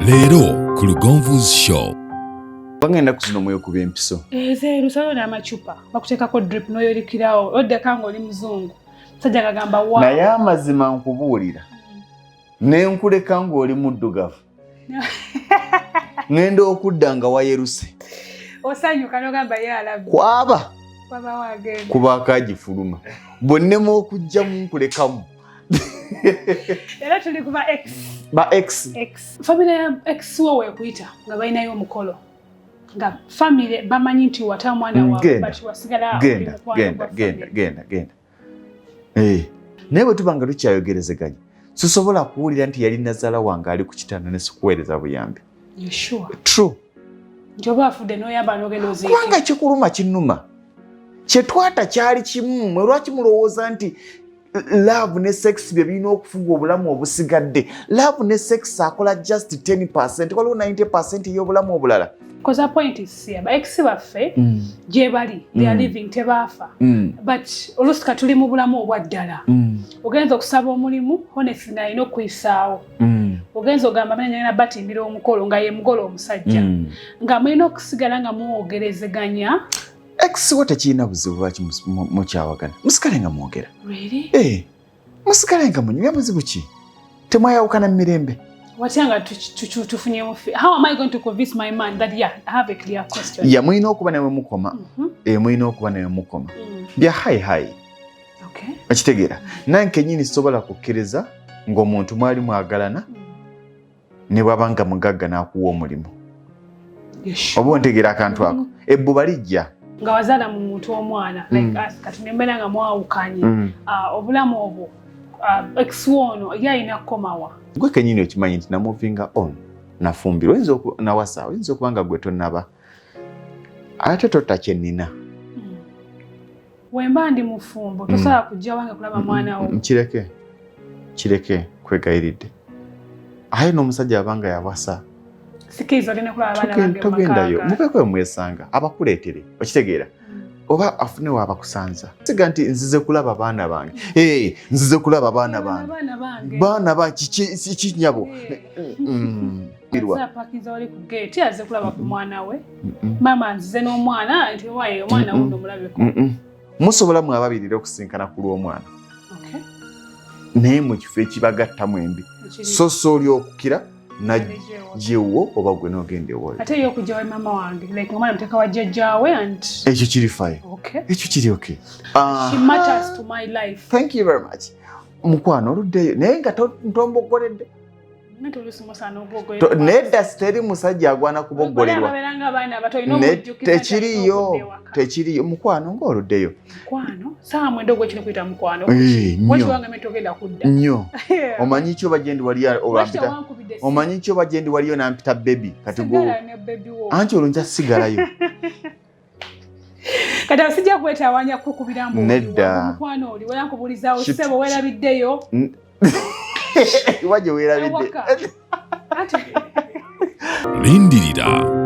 Leero ku Lugonvu's Show. Bagenda kuzino mwekuba empiso. Ezeeru sayo n'amacupa bakuteekako drip n'oyolikirawo oddeka ng'oli muzungu. Musajja gagamba wa. Naye amazima nkubuulira. Ne nkuleka ng'oli muddugavu. Ngenda okudda nga wayeruse. Osanyuka n'ogamba ye alabye. Kwaba. Kwaba wagenda. Kubaako agifuluma. Bwennema okujjamu nkulekamu. Era tuli ku ba ex. Ba ex. Ex. Family ya ex wo weekuyita nga balinayo omukolo. Nga family bamanyi nti wata omwana waabwe but wasigala oli mukwano genda gwa genda family. Genda genda. Eh, naye bwe tuba nga tukyayogerezeganya sisobola kuwulira nti yali nazaala wange ali ku kitanda ne sikuweereza buyambi. You sure? True. Nti oba afudde n'oyamba n'ogenda oziike. Kubanga kikuluma kinnuma. Kyetwata kyali kimu mwe lwaki mulowooza nti love ne sex bye birina okufuga obulamu obusigadde? Love ne sex akola just 10%, waliwo 90% y'obulamu obulala. Because our point is here, ba ex baffe gye bali, they are living, tebaafa. But oluusi ka tuli mu bulamu obwa ddala. Ogenza okusaba omulimu, honestly nalina okuyisaawo. Ogenza ogamba manya ngenda batimbira omukolo nga ye mugole omusajja. Nga mulina okusigala nga mwogerezeganya. Ex wo tekirina buzibu lwaki mukyawagana. Musigale nga mwogera. Really? Eh, musigale nga munyumya buzibu ki? Temwayawukana mu mirembe. Watya nga tufunyemu how am I going to convince my man that yeah, I have a clear question? Ya mulina okuba nawe mukoma. Eh, mulina okuba nawe mukoma. Bya hi hi. Okay. Okitegeera. Nange kennyini sisobola kukkiriza ng'omuntu mwali mwagalana ne bw'aba nga mugagga n'akuwa omulimu. Yes. Oba ontegeera akantu ako. Ebbuba lijja. Nga wazaala mu muntu omwana, like us, kati ne mbeera nga mwawukanye. Obulamu obwo, ex wo ono ye alina kukomawa. Gwe kennyini okimanyi nti namovinga on, nafumbirwa, oyinza nawasa, oyinza okuba nga gwe tonnaba. Ate totta kye nnina. Wemba ndi mufumbo, tosobola kujja wange kulaba mwana wo. Kireke, kireke, kwegayiridde. Aye n'omusajja abanga yawasa. Sikiriza ogenda kulaba abaana bange mu Togendayo, maka. mubeeko we mwesanga, abakuleetere, okitegeera. Oba afune waabakusanza. Siga nti nzize kulaba baana bange. Eh, nzize kulaba baana bange. Abaana bange. Baana ba kiki kiki nyabo. Birwa. Apakinza wali ku gate aze kulaba ku mwana we. Maama nzize n'omwana nti waye omwana wuno mulabeko. Musobola mwe ababirira okusinkana ku lw'omwana. Okay. Naye mu kifo ekibagatta mwembi. Ekiri- So so oli okukira Nalejeewo. najjewo oba gwe n'ogenda ewoyo. Ate ye okujja wa maama wange like omwana muteeka wa jjajjaawe and Ekyo kiri fine. Okay. Ekyo kiri okay. She matters to my life. Thank you very much. Mukwano oluddeyo naye nga ntombogoledde. Nate oluusi musaana okwogerera. Nedda teri musajja agwana kuboggolerwa. Ababeera nga abaana abato olina Ne omujjukiza nti alina tekiriyo okudda ewaka. Tekiriyo mukwano ng'oluddeyo. Mukwano saawa 9 ogwekiro kuyita mukwano. Eh, nnyo. Waki wange togenda kudda. Nnyo. Omanyi ki oba gye ndi waliyo Lwaki olwampita? tewankubidde essimu? Omanyi ki oba gye ndi waliyo nampita baby kati gwe Sigala ne baby wo. Anti olwo nja sigalayo. Kati awo sijja kwetawaanya kukubira mbu oli Nedda. wange, mukwano oli wera nkubuulizaawo ssebo weerabiddeyo. Wa gye weerabidde. Awaka. Anti Lindirira.